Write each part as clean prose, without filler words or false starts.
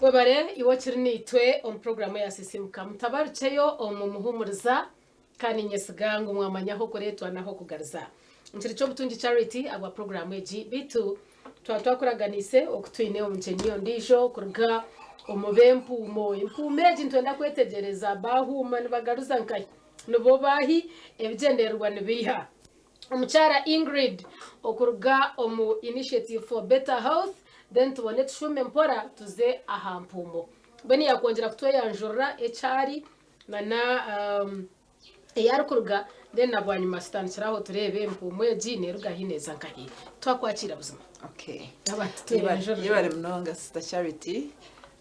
Webare iwe okiri naitwe omu puroguraamu eya Sisiimuka. Mutabarukyeyo omu Muhuumuriza kandi niinyesiga ngu mwamanya ah'okureetwa n'ah'okugariza. Nkiri Ky'obutungi Charity ahabwa puroguraamu egi. Beitu twaba twakuraganiise oku twine omugyenyi ondiijo kuruga omu b'empuumo. Empuumo egi nitwenda kwetegyereza baahuuma nibagaruza nkahi? Nibo baahi? Ebigyendererwa nibiiha? Omukyara Ingrid okuruga omu Initiative for Better Health then tubone tushuume mpora tuze aha mpuumo. Mbwenu yakwongyera kutweyanjurira eki ari nana ei arikuruga then na bwanyima tutandikire aho tureebe empuumo egi neeruga hi neeza nkahi. Twakwakiira buzima. Okay. Abantu tweyanjurire. Yebare munonga Sister Charity.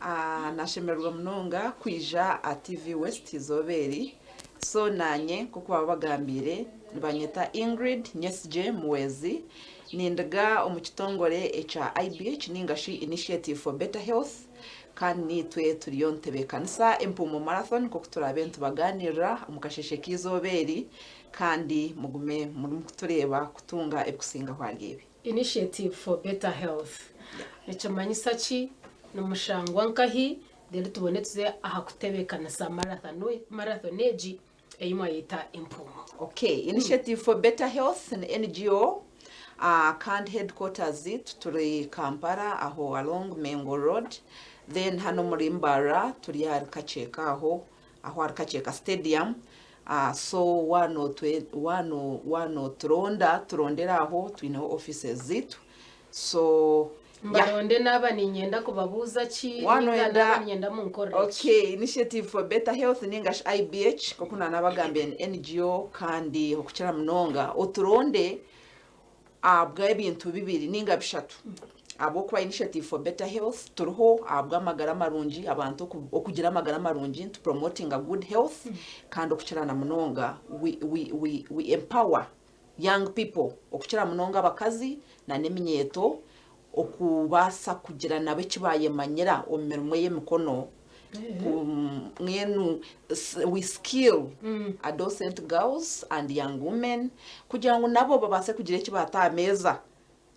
Ah, nashemererwa munonga kwija aha TV West izooba eri. So naanye nk'oku baaba bagambiire nibanyeta Ingrid Nyesigye Muwezi, nindiga omu kitongore ekya IBH ninga shi Initiative for Better Health kandi naitwe turiyo nitutebeekanisa Empuumo Marathon nk'oku turaabe nitubaganirira omu kasheeshe k'eizooba eri kandi mugume murimu kutureeba kutunga ebikusingaho ahari ebi. Initiative for Better Health nikimanyisa ki? Nimushangwa nkahi? Reero tubone tuze aha kutebeekanisa marathon egi ei mwayeta Empuumo. Okay, Initiative for Better Health ni NGO kandi headquarters ziitu turi Kampala aho along Mengo road then hanu omuri Mbarara turi ahari Kakyeka aho aho ahari Kakyeka stadium so waaba noturonda turondere aho twineho offices ziitu so yeah. Mbaronde naaba niinyenda kubabuuza ki ninga Wanoyenda naaba niinyenda munkorere ki? Okay, Initiative for Better Health ninga shi IBH nk'oku naanabagambire ni NGO kandi okukira munonga oturonde ahabw'ebintu bibiri ninga bishatu. Ahabw'okuba Initiative for Better Health turiho ahabw'amagara marungi, abantu okugira amagara marungi, nitupromotinga good health kandi okukira na munonga we, we, we, we empower young people okukira munonga abakazi na n'eminyeeto okubaasa kugira nabo eki baayemanyira omu mirimo ey'emikono mbwenu we skill adolescent girls and young women kugira ngu nabo babaase kugira eki baata aha meeza.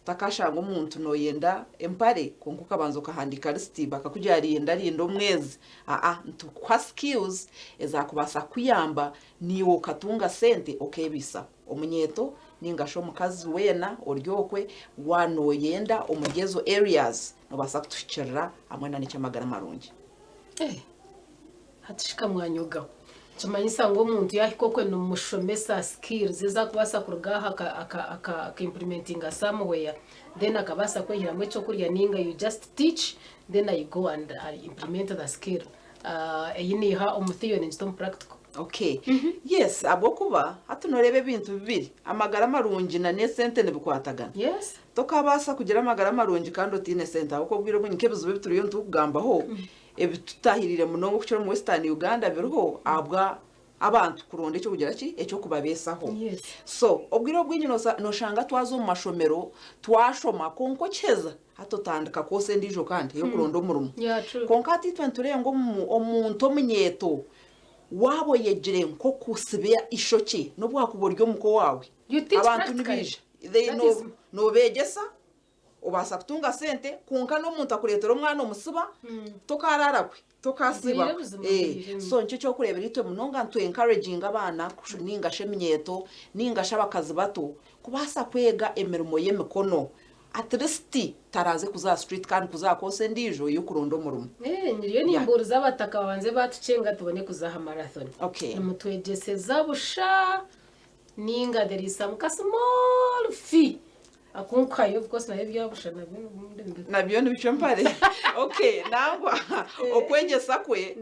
Otakashanga omuntu nooyenda empare kwonka okabanza okahandiika lisiti bakakugira rinda rinda omwezi. Aa nitukuha skills ezaakubaasa kukuyamba naiwe okatunga sente okeebaisaho. Omunyeeto nainga shi omukazi weena ori okwe waaba nooyenda omuri ezo areas noobaasa kutuhikirira hamwe na n'eky'amagara marungi. Eh, hati shi kamwanyogaho. Nikimanyisa ngu omuntu yaahika okwe nimushomesa skills ezi arikubaasa kuruga aha aka aka aka aka implementinga somewhere then akabaasa kwehiramu ekyokurya nainga you just teach then I go and I implement the skill. Ah, ei naiha omu theory ningita omu practical. Okay. Yes, ahabw'okuba hati nooreeba ebintu bibiri, amagara marungi na n'esente nibikwatagana. Yes. Tokaabaasa kugira amagara marungi kandi otaine sente ahabw'okuba obwire obwingi nk'ebizibu ebi turiyo nitukugambaho, ebitutahiriire munonga okukira omu Western Uganda biriho ahabwa abantu kuronda eky'okugira ki, eky'okubabeesaho. Yes. So, obwire obwingi noosa nooshanga twaza omu mashomero twashoma kwonka okiheza hati otandika kwosa endiijo kandi ey'okuronda omurimo. Yeah, true. Kwonka hati itwe nitureeba ngu omuntu omunyeeto waaba oyegire nk'okusiba eishokye n'obu waakuba ori omuka owaawe, You teach abantu practically. nibaija they That no is noobeegyesa obaasa kutunga sente kwonka n'omuntu akureetera omwana omusiba tokaaraara kwe tokaasiiba Mpuriire kwe. buzima Eh, mpuriire. so nikyo ky'okureebera itwe munonga nitu encouraginga abaana kushu ninga shi eminyeeto ninga shi abakazi bato kubaasa kwega emirimo y'emikono At least taraaze kuza aha street kandi kuza aha course endiijo ey'okuronda omurimo. Eh, Ndiyo Yeah. nimbuuriza abataka babanze baatucenga tubone kuza aha marathon. Okay. Nimutwegyeseza busha ninga there is some ka small fee akunkuhayo of course nayo ebya busha nabyo obundi nibi- Nabyo nibicwa empare. Okay, nangwa okwegyesa kwe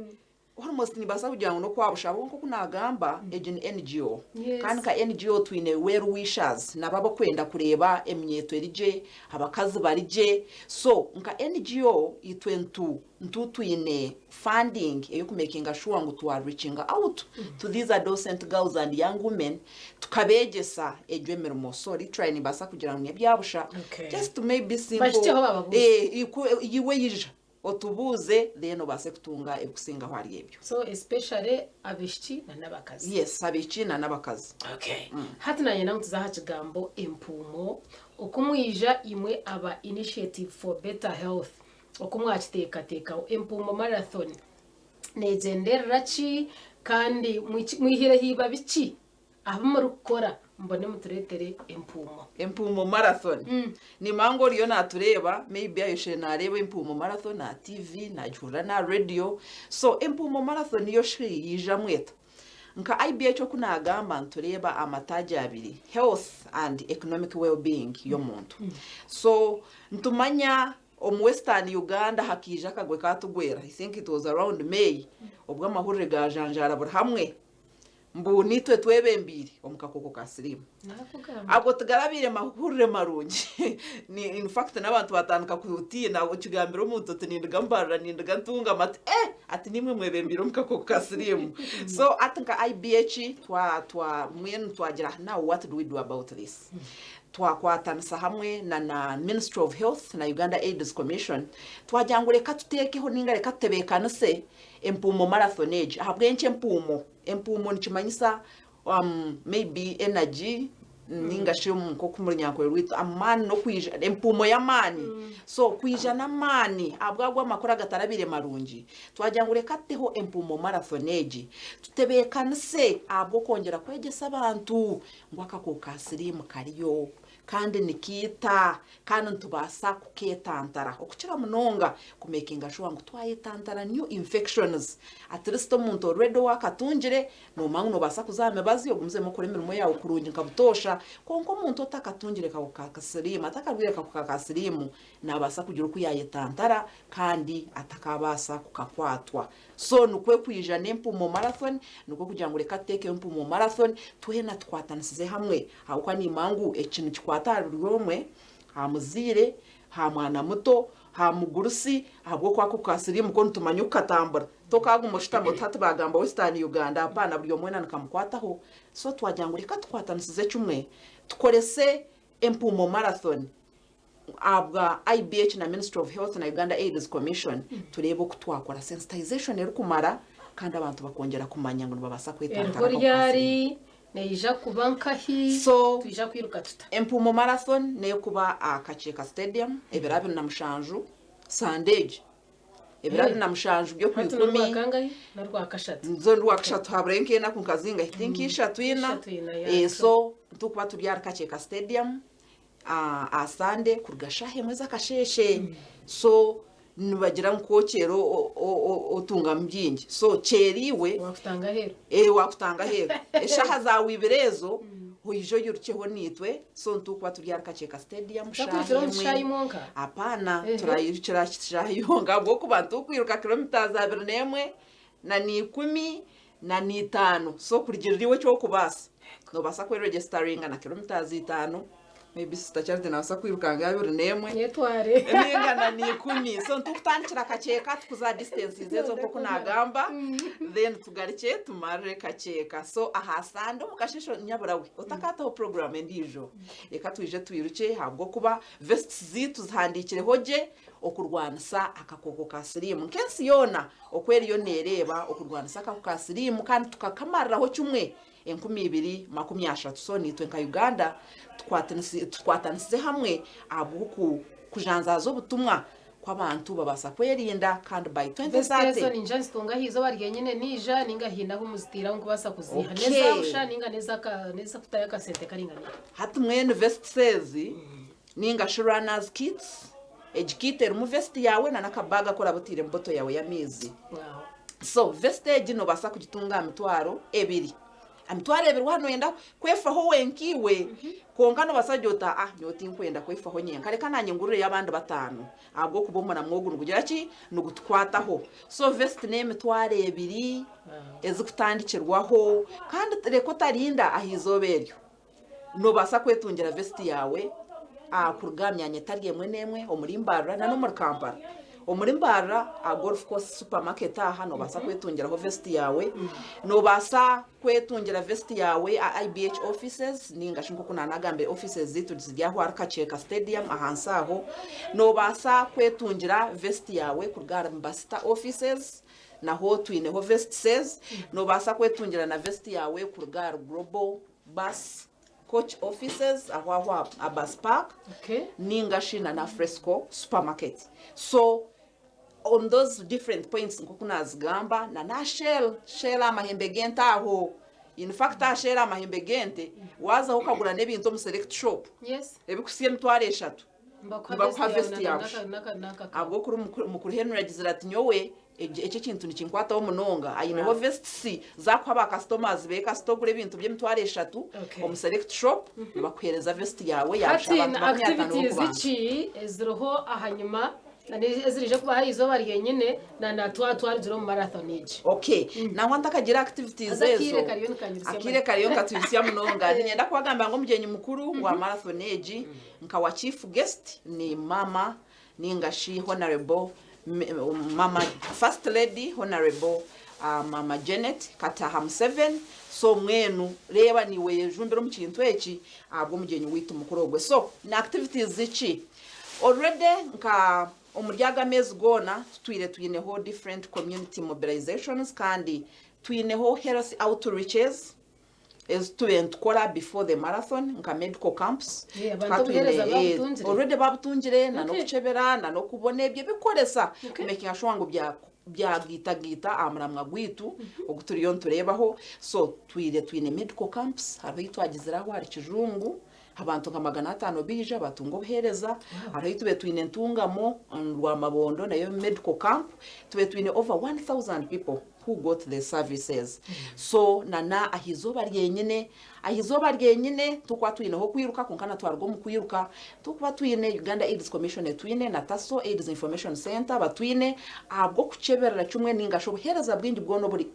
Almost nimbaasa kugira ngu n'okwa busha ahabw'okuba nk'oku naagamba egi ni NGO Yes. kandi nka NGO twine well wishers nabo abarikwenda kureeba eminyeeto eri gye, abakazi bari gye so nka NGO itwe nitu nitu twine funding ey'okumekinga sure ngu twa reachinga out to these adolescent girls and young women tukabeegyesa egyo emirimo so literally nimbaasa kugira ngu n'ebya busha Okay. just maybe simple Bahikyeho bababuuze. Eh, iku- iwe ija Otubuuze then obaase kutunga ebikusingaho ahari ebyo. So especially abaishiki na n'abakazi. Yes, abaishiki na n'abakazi. Okay. Hati nanyenda ngu tuze aha kigambo empuumo. Oku mwija imwe aba Initiative for Better Health. Oku mwakiteekateekaho. Empuumo Marathon neegyenderera ki kandi mwihireho eibabi ki ahu murikukora mbone mutureetere empuumo? Empuumo Marathon. Nimanya ngu oriyo naatureeba maybe ayoshere naareeba Empuumo Marathon aha TV, naagihurira n'aha radio. So Empuumo Marathon yo shi yaijamu eta? Nka IBH oku naagamba nitureeba amataagi abiri, health and economic well-being y'omuntu. So nitumanya omu Western Uganda hakaija akagwe kaatugwera, I think it was around May, obwo amahurire gaajanjaara buri hamwe mbu niitwe twebembeire omu kakooko ka siriimu. Ago tigarabaire mahurire marungi. In fact n'abantu batandika kutiina okigambira omuntu oti nindiga mbarara nindiga ntungama ati eh ati nimwe mwebembeire omu kakooko ka siriimu. So ati nka IBH twa twa mbwenu twagira now what do we do about this? Twakwatanisa hamwe na na Ministry of Health na Uganda AIDS Commission twagira ngu reka tuteekeho ninga reka tutebeekanise empuumo marathon egi. Ahabw'enki empuumo? Empuumo nikimanyisa maybe energy ninga shi nk'oku omurunyankore rwaitu amaani n'okwija empuumo y'amaani so kwija n'amaani ahabw'ago amakuru agatarabaire marungi twagira ngu reka tuteho empuumo marathon egi tutebeekanise ahabw'okwongyera kwegyesa abantu ngu akakooko ka siriimu kariyo kandi nikiita kandi nitubaasa kukeetantara okukira munonga kumekinga shuwa ngu twayetantara new infections at least omuntu already owakatungire Noomanya ngu noobaasa kuza aha mibazi ogumizemu okore emirimo yaawe kurungi nka butoosha. Kwonka omuntu otakatungire kahuka ka siriimu, atakarwaire kahuka ka siriimu, naabaasa kugira oku yaayetantara kandi atakaabaasa kukakwatwa. So nikwo kwija n'Empuumo Marathon, nikwo kugira ngu reka tuteekeho Empuumo Marathon, twena tukwatanisize hamwe ahabw'okuba niimanya ngu eki nikikwata ahari buri omwe, aha muzaire, aha mwana muto, aha mugurusi, ahabw'okuba ako ka siriimu ko nitumanya oku katambura. Tokaguma oshutami oti hati bagamba Western Uganda hapana buri omwe wena nikamukwataho so twagira ngu reka tukwatanisize kimwe tukorese Empuumo Marathon ahabwa IBH na Ministry of Health na Uganda Aids Commission tureebe oku twakora sensitization erikumara kandi abantu bakongyera kumanya ngu nibabaasa kwetantara Eriho akahuka ka siriimu. ryari? Neija kuba nkahi? So Twija kwiruka tuta? Empuumo Marathon nekuba aha Kakyeka Stadium ebiro 27 Sande egi. Ebiro 27 Hati by'okwikumi. n'orwakangahi? N'orwakashatu. Nzo n'orwakashatu haburayo nk'enaku nka zingahi? Ti nk'ishatu ina. Ishatu ina, yeah, Eh, true. so nitukuba turi ahari Kakyeka Stadium ah, aha Sunday kuruga shaaha emwe z'akasheeshe. So nibagira ngu ku okyera o- o- o- otungamu bingi. So kyera iwe. Waakutanga aheeru. Eh, waakutanga aheeru. Eshaaha zaawe ibiri ezo, oije oyirukyeho naitwe. So nitukuba turi ahari Kakyeka Stadium shaaha Tutakwirukira omu emwe. kishaayi mwonka? Apaana, Ehe. turayirukira aha kishaayi honka ahabw'okuba ntukwiruka kilometres 21 na n'ikumi na n'itaano. So kurugirira iwe eki orikubaasa. Noobaasa kweregisitaringa na kilometres itaano, maybe Sister Charity naabaasa kwiruka nka 21. Nyetware. Ninga na n'ikumi. So nitukutandikira Kakyeka tukuza aha distances ezo nk'oku naagamba, then tugarukye tumarire Kakyeka. So aha Sande omu kasheeshe nyabura we otakaataho puroguraamu endiijo, reka twije twirukye ahabw'okuba Vests zaitu zihandiikireho gye okurwanisa akakooko ka siriimu nk'ensi yoona oku eriyo neereeba okurwanisa akakooko ka siriimu kandi tukakamariraho kimwe 2030. So naitwe nka Uganda tukwatanisize hamwe ahabw'okujanjaaza obutumwa ku abantu babaasa kwerinda kandi by Vest ezo 2030. ninja nzitunga aha izooba ryenyine naija ninga haine ahu muziteire ahu nkubaasa kuziiha? Okay. N'eza busha ninga n'ez'okutayo akasente karinganiire? Hati mbwenu vests ezi Ninga shi runners kits, egi kit erimu vest yaawe na n'akabaga aku oraba otairemu boto yaawe y'amaizi. So vest egi nobaasa kugitunga aha mitwaro ebiri. Aha mitwaro ebiri waaba noyenda kwefaho wenka iwe, kwonka nobaasa kugira oti aa nyowe tinkwenda kwefaho nyenka reka naanye ngurireyo abandi bataano ahabw'okuba omuramwa ogu nigugira ki, nigutukwataho. So vest n'emitwaro ebiri ezikutandikirwaho kandi reka otarinda aha izooba eryo. Noobaasa kwetungira vesiti yaawe kuruga aha myanya etari emwe n'emwe omuri Mbarara n'omuri Kampala. Omuri Mbarara aha Golf Course Supermarket aha noobaasa kwetungiraho vesiti yaawe. Noobaasa kwetungira vesiti yaawe aha IBH offices nainga shi nk'oku naanagambire offices zaitu ziri aho ahari Kakyeka Stadium ahansi aho. Noobaasa kwetungira vesiti yaawe kuruga ahari Mbasita offices naho twineho vesits. Noobaasa kwetungira na vesiti yaawe kuruga ahari Global Bus Coach Offices aho aho aha Bus Park Okay. ninga shi na na Fresco Supermarket. So. On those different points nk'oku naazigamba, na n'aha Shell, Shell aha mahembe g'ente aho, in fact aha Shell aha mahembe g'ente, waazaho okagura n'ebintu omu select shop, Yes. ebikuhitsya emitwaro eshatu, Nibakuha nibakuha vest vest yawe ya na- busha. n'aka- n'aka- Ahabw'okuba mukuru Henry agizire ati nyowe Ekyo ekintu nikinkwataho munonga. Aineho vests zakuha ba customers be kasita ogura ebintu by'emitwaro eshatu Okay. omu select shop nibakuhereza vest yawe yabusha Hati abantu na 50 activities b'okubanza. ki eziriho ahanyima na ezirije kubaho aha izooba ryenyine na na twa twarugire omu marathon egi? Okay, nangwa ntakagira activities Haza ezo. akiire kariyo nikanyurutsya Akiire amani. kariyo nikatwitsya munonga. Niinyenda kubagambira ngu omugyenyi mukuru wa marathon egi nka wa chief guest ni mama ninga shi Honourable Mama First Lady Honourable Mama Janet Kataha Museveni so mbwenu reeba niiwe oyejumbire omu kintu eki ahabw'omugyenyi waitu mukuru ogwe. So ni activities ki? Already nka omuri aga ameezi goona tutwire twineho different community mobilizations kandi twineho health outreaches ezi tubaire nitukora before the marathon nka medical camps Yeah, abantu tukaba twine obuheereza eh, babutungire. already babutungire na Okay. n'okukyebera na n'okubona ebyo ebikoresa Okay. making sure ngu bya byagaitagaita aha muramwa gwaitu ogu turiyo nitureebaho so twire twine medical camps hariho ei twagizire aho ahari kijungu abantu nka 500 baija batunga obuheereza hariho ei tubaire twine ntungamo rwamabondo nayo medical camp tubaire twine over 1000 people who got the services so na na aha izooba ryenyine aha izooba ryenyine tukuba twineho okwiruka kwonka na twaruga omu kwiruka tukuba twine Uganda AIDS Commission etwine na Taso AIDS Information Centre batwine ahabw'okukyeberera kimwe ninga shi obuheereza bwingi bwona oburi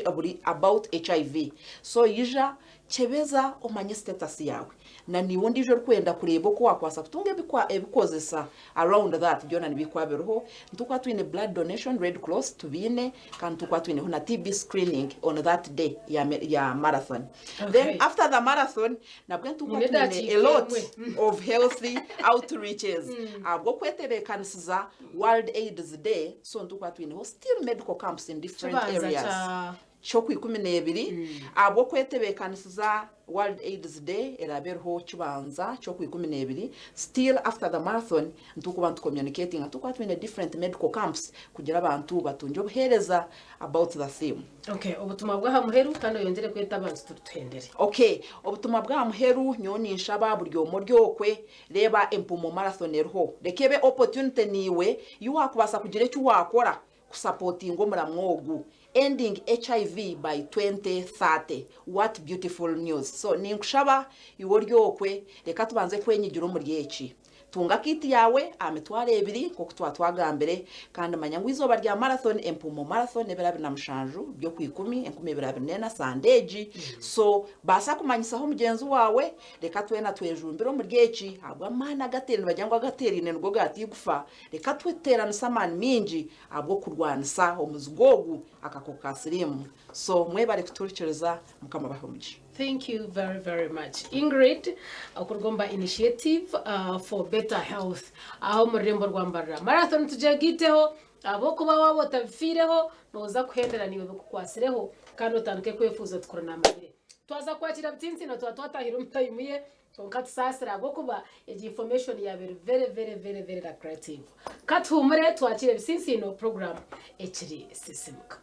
oburi about HIV so ija kyebeza omanye status yaawe Na naiwe ondiijo orikwenda kureeba oku waakubaasa kutunga ebikozesa around that byona nibikuba biriho. Nitukuba twine blood donation, red cross tubiine kandi nitukuba twineho na TB screening on that day ya, ya marathon. Okay. Then after the marathon nabwe nitukuba Nyine twine edakiika a lot emwe. of healthy outreaches ahabw'okwetebeekanisiza World AIDS Day so nitukuba twineho still medical camps in different Kibanza areas. kya Ky'Okwikumineebiri, ahabw'okwetebeekanisiza World AIDS Day eraabe eriho Kibanza ky'Okwikumineebiri, still after the marathon nitukuba nitu communicatinga tukuba twine different medical camps kugira abantu batungye obuheereza about the theme. Okay, obutumwa bw'aha muheru kandi oyongyere kweta abantu turutuhendere. Okay, obutumwa bw'aha muheru nyowe ninshaba buri omwe ori okwe reeba Empuumo Marathon eriho reka ebe opportunity naiwe ei waakubaasa kugira eki waakora kusapotinga omuramwa ogu Ending HIV by 2030 what beautiful news so ninkushaba iwe ori okwe reka tubanze kwenyigira omuri eki tunga kit yawe aha mitwaro ebiri nkoku twatwagambire kandi manya ngu eizooba rya marathon empuumo marathon ebiro 27 by'okwikumi 2024 sande egi so baasa kumanyisaho mugyenzi wawe reka twena twejumbire omuri eki ahabw'amaani agateire nibagira ngu agatereine nigo gaata eigufa Reka tweteeranise amaani maingi ahabw'okurwanisa omuzigu ogu, akakooko ka siriimu. So mwebare kutuhurikiriza, Mukama abahe omugisha. Thank you very very much Ingrid okuruga omu ba initiative uh, for better health aho omu rurembo rwa Mbarara marathon tugyegaiteho ahabw'okuba waaba otabifiireho nooza kuhendera niiwe bikukwasireho kandi otandike kwefuuza oti kuri naamanyire twaza kwakira butsintsino twaba twatahire omu tayimu ye Kwonka tusaasire ahabw'okuba egi information yaaba eri very very very very lucrative. Ka tuhumure twakiire ebitsintsiino program ekiri Sisimuka.